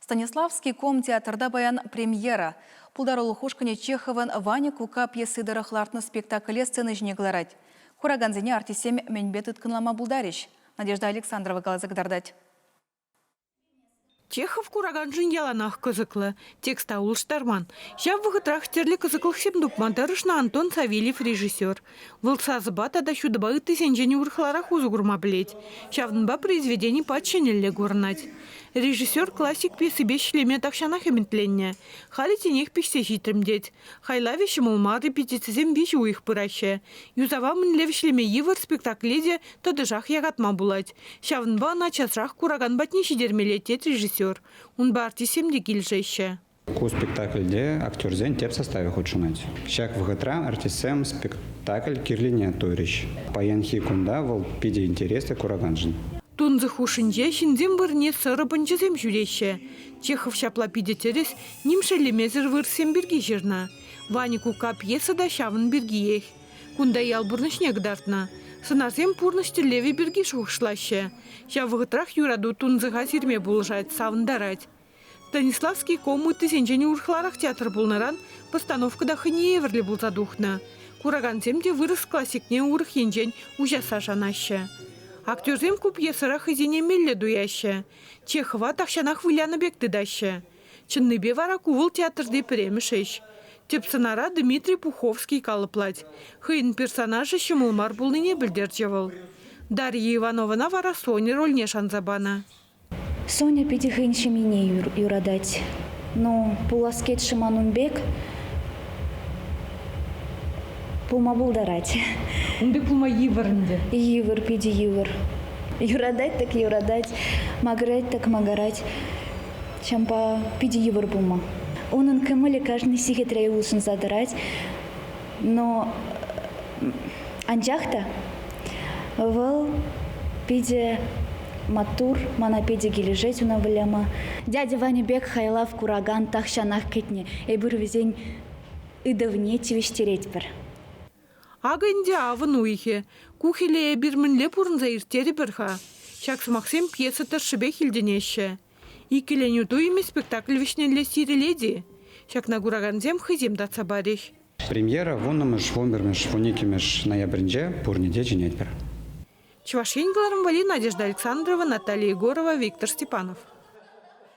Станиславский ком театрта паян премьера. Пултарулӑх ушкӑнӗ Чеховӑн Ваня кукка пьеси тӑрӑх лартнӑ спектакле сцена ҫине кӑларать. Куракансене артистсем мӗнпе тыткӑнлама пултарӗҫ? Надежда Александрова каласа кӑтартать. Чехов кураканшӑн яланах кӑсӑклӑ. Текста улӑштарман. Ҫав вӑхӑтрах тӗрлӗ кӑсӑклӑхсем тупма тӑрӑшнӑ Антон Савельев режиссер. Вӑл сасӑпа тата ҫутӑпа ыттисенчен урӑхларах усӑ курма пӗлет. Ҫавӑнпа произведени пач ҫӗнӗлле курӑнать. Режиссер классик пьесипе ӗҫлеме тахҫанах ӗмӗтленнӗ. Халӗ тинех пиҫсе ҫитрӗм тет. Хайлавӗ ҫӑмӑл мар, репетицисем виҫӗ уйӑх пыраҫҫӗ. Юсава мӗнле вӗҫлеме йывӑр спектакле те тӑтӑшах якатма пулать. Ҫавӑнпа ӑна часрах куракан патне ҫитермелле, тет режиссер. Унпа артистсем те килӗшеҫҫӗ. Ку спектакльте актерсен тӗп составӗ хутшӑнать. Ҫак вӑхӑтра артистсем спектакль кирлине туйрӗҫ. Паянхи кунта вӑл питӗ интереслӗ кураканшӑн. Тунсӑх хушшинче ҫынсем вырӑнне сӑрӑ пӑнчӑсем ҫӳреҫҫӗ. Чехов ҫапла питӗ тӗрӗс, ним шеллемесӗр вырӑссем пирки ҫырнӑ. Ваня кукка пьеса та ҫавӑн пиркиех. Кунта ял пурнӑҫне кӑтартнӑ. Сӑнарсем пурнӑҫ тӗллевӗ пирки шухӑшлаҫҫӗ. Ҫав вӑхӑтрах юрату тунсӑха сирме пулӑшать, савӑнтарать. Станиславский ком ыттисенчен урӑхларах театр пулнӑран постановка та хӑйне евӗрлӗ пулса тухнӑ. Куракансем те вырӑс классикне урӑх енчен уҫасса шанаҫҫӗ. Актерсем ку пьесӑра хӑйсене меллӗ туяҫҫӗ. Чехова тахҫанах вылянӑ пек тытаҫҫӗ. Чӑннипе вара ку вӑл театрти пӗрремӗш ӗҫ. Тӗп сӑнара Дмитрий Пуховский калӑплать. Хӑйӗн персонажӗ ҫӑмӑл мар пулнине пӗлтерчӗ вӑл. Дарья Ивановӑна вара Соня рольне шанса панӑ. Соня питӗ хӑйӗн ҫемйине юратать. Ну, пулас кет-ши ман ун пек? Пулма пултарать. Ун пек пулма йывӑр ӗнтӗ. Йывӑр, питӗ йывӑр. Юратать тӗк юратать, макӑрать тӗк макӑрать. Ҫавӑнпа питӗ йывӑр пулма. Унӑн кӑмӑлӗ кашни сехетре улшӑнса тӑрать. Но анчах та вӑл питӗ маттур, мана питӗ килӗшет уна выляма. Дядя Ваня пек хайлав куракан тахҫанах кӗтнӗ. Эпир вӗсен ыйтӑвне тивӗҫтеретпӗр. Акӑ ӗнтӗ авӑн уйӑхӗ. Ку хӗле эпир мӗнле пурӑнса ирттерӗпӗр-ха? Ҫак сӑмахсем пьеса тӑршшӗпех илтӗнеҫҫӗ. Иккӗленӳ туйӑмӗ спектакль вӗҫнелле сирӗлет-и? Ҫакна куракансем хӑйсем татса парӗҫ. Премьера вуннӑмӗш, вунпӗрмӗш, вуниккӗмӗш ноябрӗнче пурне те чӗнетпӗр. Чӑваш Ен кӑларӑм валли Надежда Александрова, Наталья Егорова, Виктор Степанов.